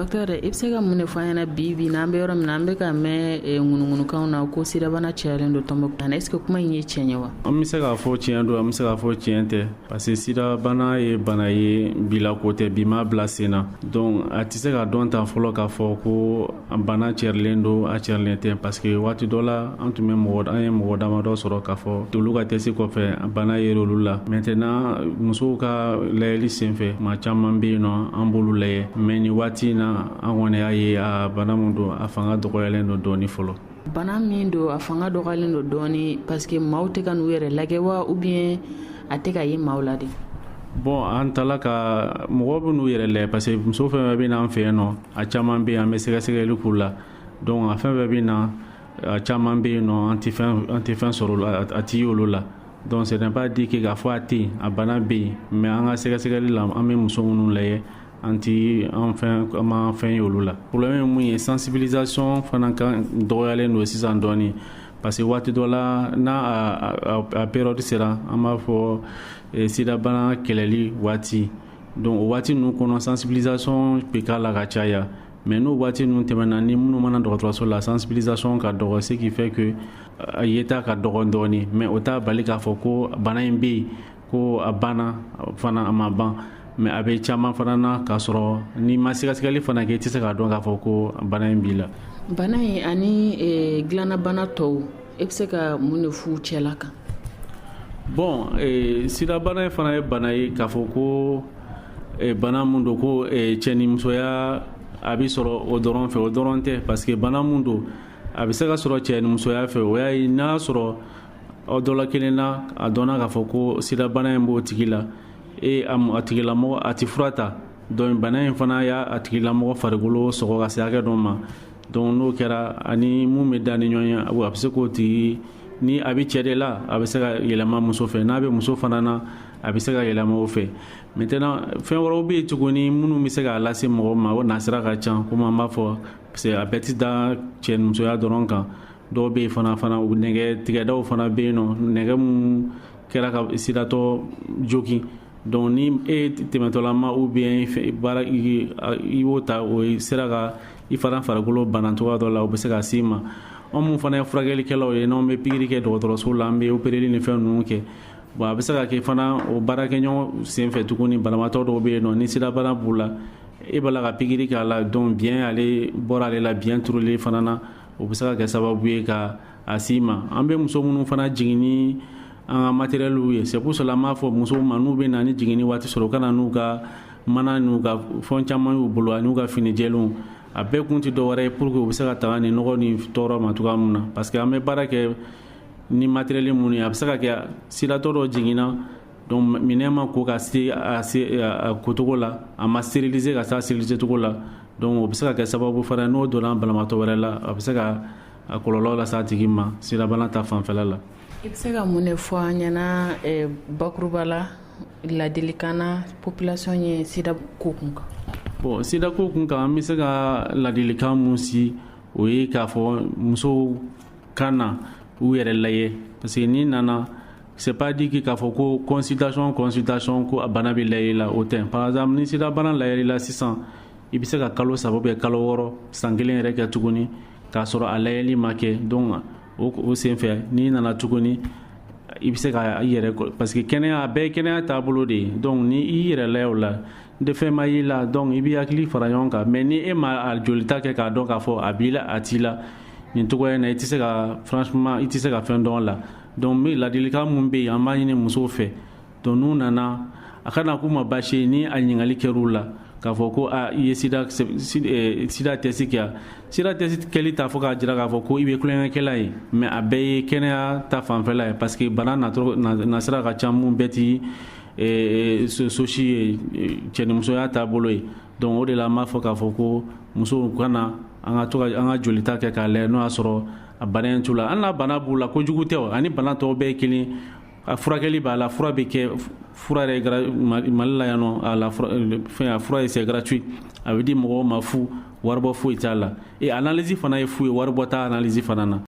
Docteur, i bɛ se ka mun de fɔ an ɲɛna bi bi na? An bɛ yɔrɔ min na, an bɛ ka mɛn ŋunuŋunukanw na ko sidabana cayalen don Tɔnbukutu. Est ce que kuma in ye tiɲɛ ye wa? An bɛ se k'a fɔ tiɲɛ don, an bɛ se k'a fɔ tiɲɛ tɛ, parce que sidabana ye bana ye, bila ko tɛ, bi ma bila sen na. Donc a tɛ se ka dɔn ta fɔlɔ k'a fɔ ko bana cɛrilen don, a cɛrilen tɛ, parce que waati dɔ la, an tun bɛ mɔgɔ, an ye mɔgɔ damadɔ sɔrɔ k'a fɔ olu ka test kɔfɛ, bana yer'olu olu la. Maintenant, musow ka layɛli senfɛ, maa caman bɛ yen nɔ, an b'olu lajɛ, mais nin waati in na, an kɔni y'a ye a bana mun don, a fanga dɔgɔyalen don dɔɔni fɔlɔ. Bana min don, a fanga dɔgɔyalen don dɔɔni parce que maaw tɛ ka n'u yɛrɛ lajɛ wa, ou bien a tɛ ka ye maaw la de? Bon, an tala ka mɔgɔw bɛ n'u yɛrɛ lajɛ, parce que muso fɛn fɛn bɛ n'an fɛ yen nɔ, a caman bɛ yen, an bɛ sɛgɛsɛgɛli k'u la. Donc a fɛn fɛn bɛ na, a caman bɛ yen nɔ, an tɛ fɛn sɔrɔ, a ti ye olu la. Donc ce n'est pas dit que k'a fɔ a tɛ yen, a bana bɛ yen, mais an ka sɛgɛsɛgɛli la, an bɛ muso minnu lajɛ, an ti an fɛn, an ma fɛn ye olu la. Problème ye mun ye? Sensibilisation fana kan dɔgɔyalen don sisan dɔɔni, parce que waati dɔ la, n'a a période sera, an b'a fɔ sidabana kɛlɛli waati, donc o waati ninnu kɔnɔ, sensibilisation bɛ k'a la ka caya. Mais n'o waati ninnu tɛmɛna, ni minnu mana dɔgɔtɔrɔso la, sensibilisation ka dɔgɔ, ce qui fait que a yeta ka dɔgɔ dɔɔni. Mais o t'a bali k'a fɔ ko bana in bɛ yen, ko a banna fana, a ma ban. Mais a bɛ caman fana na k'a sɔrɔ n'i ma sɛgɛsɛgɛli fana kɛ, i tɛ se k'a dɔn k'a fɔ ko bana in b'i la. Bana in ani dilannabana tɔw, e bɛ se ka mun de f'u cɛla kan? Bon, sidabana in fana ye bana ye k'a fɔ ko bana mun don, ko cɛnimusoya a bɛ sɔrɔ o dɔrɔn fɛ, o dɔrɔn tɛ, parce que bana mun don, a bɛ se ka sɔrɔ cɛnimusoya fɛ. O y'a ye, n'a sɔrɔ aw dɔ la kelen na, a dɔnna k'a fɔ ko sidabana in b'o tigi la, e a tigilamɔgɔ a ti fura ta, donc bana in fana y'a a tigilamɔgɔ farikolo sɔgɔ ka se hakɛ dɔ ma. Donc n'o kɛra, ani mun bɛ da ni ɲɔgɔn ye, a bɛ se k'o tigi, ni a bɛ cɛ de la, a bɛ se ka yɛlɛma muso fɛ, n'a bɛ muso fana na, a bɛ se ka yɛlɛma o fɛ. Maintenant, fɛn wɛrɛw bɛ yen tuguni minnu bɛ se k'a lase mɔgɔ ma, o nasira ka ca, komi an b'a fɔ, parce que a bɛɛ tɛ da cɛ ni musoya dɔrɔn kan. Dɔw bɛ yen fana, nɛgɛ tigɛdaw fana bɛ yen nɔ, nɛgɛ mun kɛra ka sidatɔ jogin. Donc ni e tɛmɛtɔlama ou bien baara i y'o ta, o sera ka i fana farikolo bana cogoya dɔ la, o bɛ se ka s'i ma. Anw mun fana ye furakɛlikɛlaw ye, n'anw bɛ pikiri kɛ dɔgɔtɔrɔso la, an bɛ opereli ni fɛn ninnu kɛ, bon, a bɛ se ka kɛ fana o baarakɛɲɔgɔn senfɛ tuguni, banabaatɔ dɔw bɛ yen nɔ, ni sidabana b'u la, e b'a la ka pikiri k'a la, donc biɲɛ ale bɔra ale la, biɲɛ turuli fana na, o bɛ se ka kɛ sababu ye ka a s'i ma. An bɛ muso minnu fana jigin ni an ka matériel ye, c'est pour cela an b'a fɔ musow ma, n'u bɛ na ni jiginni waati sɔrɔ, u ka na n'u ka mana n'u ka fɛn caman y'u bolo, ani n'u ka fini jɛlenw. A bɛɛ kun tɛ dɔwɛrɛ ye pour que u bɛ se ka taga ni nɔgɔ ni tɔɔrɔ ma cogoya min na, parce que an bɛ baara kɛ ni matériel minnu ye, a bɛ se ka kɛ sidatɔ dɔ jiginna, donc minɛn ma ko ka se a se a kocogo la, a ma stériliser ka se a stériliser cogo la. Donc o bɛ se ka kɛ sababu fana, n'o donna banabaatɔ wɛrɛ la, a bɛ se ka a kɔlɔlɔ lase a tigi ma sidabana ta fanfɛla la. I bɛ se ka mun de fɔ an ɲɛna bakuruba la, ladilikan na population ye sida ko kun kan? Bon, sida ko kun kan, an bɛ se ka ladilikan mun si, o ye k'a fɔ musow ka na u yɛrɛ lajɛ, parce que n'i nana, c'est pas dit que k'a fɔ ko consultation ko a bana bɛ lajɛ la, o tɛ. Par exemple, ni sida bana lajɛli la sisan, i bɛ se ka kalo 3 ou bien kalo 6, san kelen yɛrɛ kɛ tuguni k'a sɔrɔ a lajɛli ma kɛ. Donc o senfɛ, n'i nana tuguni, i bɛ se ka i yɛrɛ, parce que kɛnɛya, a bɛɛ ye kɛnɛya taabolo de ye. Donc ni i yɛrɛ layɛ o la, de fɛn ma y'i la, donc i b'i hakili fara ɲɔgɔn kan. Mais ni e ma a jolita kɛ k'a dɔn k'a fɔ a b'i la, a t'i la, nin cogoya in na, i tɛ se ka, franchement, i tɛ se ka fɛn dɔn a la. Donc n bɛ ladilikan mun bɛ yen, an b'a ɲini musow fɛ, donc n'u nana, a kana k'u ma baasi ye ni a ɲininkali kɛr'u la k'a fɔ ko a i ye sida test kɛ. Sida test kɛli t'a fɔ k'a jira k'a fɔ ko i bɛ tulonkɛkɛla ye, mais a bɛɛ ye kɛnɛya ta fanfɛla ye, parce que bana nasira ka ca, mun bɛɛ ti sosi ye cɛnimusoya taabolo ye. Donc o de la, an b'a fɔ k'a fɔ ko musow ka na, an ka to ka an ka jolita kɛ k'a lajɛ n'o y'a sɔrɔ a bana in t'u la. Hali n'a bana b'u la, kojugu tɛ o, ani bana tɔw bɛɛ ye kelen. A furakɛli b'a la, fura bɛ kɛ, fura yɛrɛ Mali la yan nɔ, a la fɛn, a fura ye, c'est gratuit, a bɛ di mɔgɔw ma fu, waribɔ foyi t'a la, et analyse fana ye fu ye, waribɔ t'a analyse fana na.